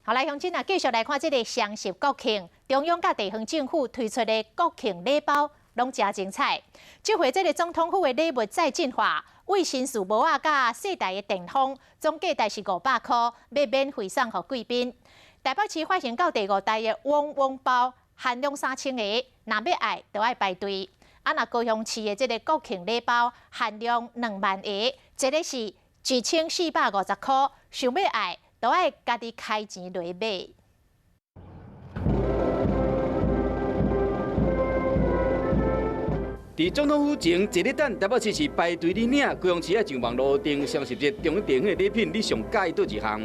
好來，鄉親啊，繼續來看這个雙十國慶，中央佮地方政府推出的國慶禮包，攏誠精彩。這回這个總統府的禮物再進化，為新事帽仔佮世代的電風，總價值是500箍，欲免費送予貴賓。台北市發行到第五代的嗡嗡包，限量3000個，若欲愛，就愛排隊。啊，若高雄市的這个國慶禮包，限量2萬個，這个是1450箍，想欲愛，都愛家己開錢來買。佇總統府前坐咧等，台北市是排隊咧領。高雄市愛上網路訂雙十節中央地方的禮品，你上佮意佗一項？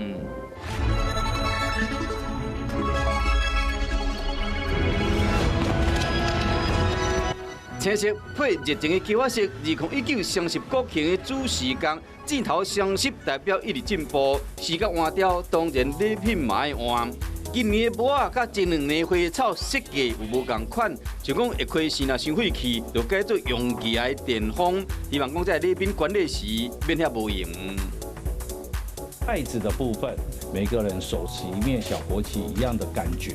青色配熱情的球仔色，2019雙十國慶的主時工，箭頭雙十代表一直進步，時間換掉，當然禮品嘛愛換。今年的帽仔佮前兩年花草設計有無仝款，就講會開線若傷廢去，就改做用起來的電風。希望講這禮品管理時免遐無閒。袋子的部分，每個人手持一面小國旗一樣的感覺。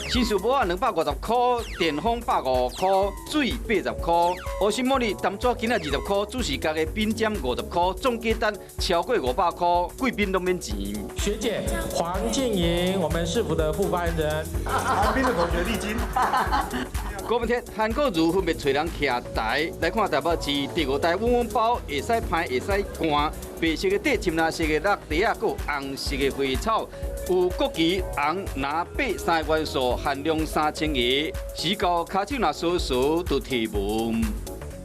新事帽仔250箍，電風150箍，水80箍，烏心茉莉淡紙巾仔20箍，主持家的品針50箍，總價單超過500箍，貴賓攏免錢。學姐黃靜瑩，我們市府的副發言人。旁邊的同學麗晶。郭文鐵、韓國瑜分別揣人徛台來看台北市第五代嗡嗡包，會使芳會使乾，白色的底、深藍色的落地仔，閣有紅色的花草，有國旗紅、藍、白三个元素，限量3000個，時到跤手若疏疏就提無。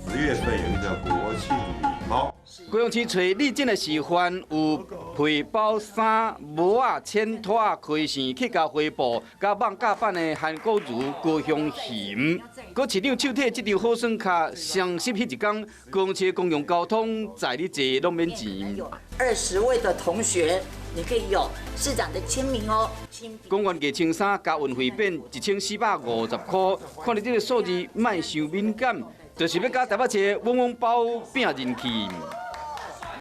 10月份有一個國慶禮包。高雄市揣禮金的示範有皮包、衫、帽仔、千拖、開線、客家花布，佮艋舺版的韓國瑜高雄熊。閣市長手提這張好耍卡，雙十彼一天，高雄市公共交通載你坐攏免錢。20位的同學，你可以有市長的簽名哦。公園價穿衫加運費變1450箍，看你這个數字，莫傷敏感，就是欲佮台北市嗡嗡包拼人氣。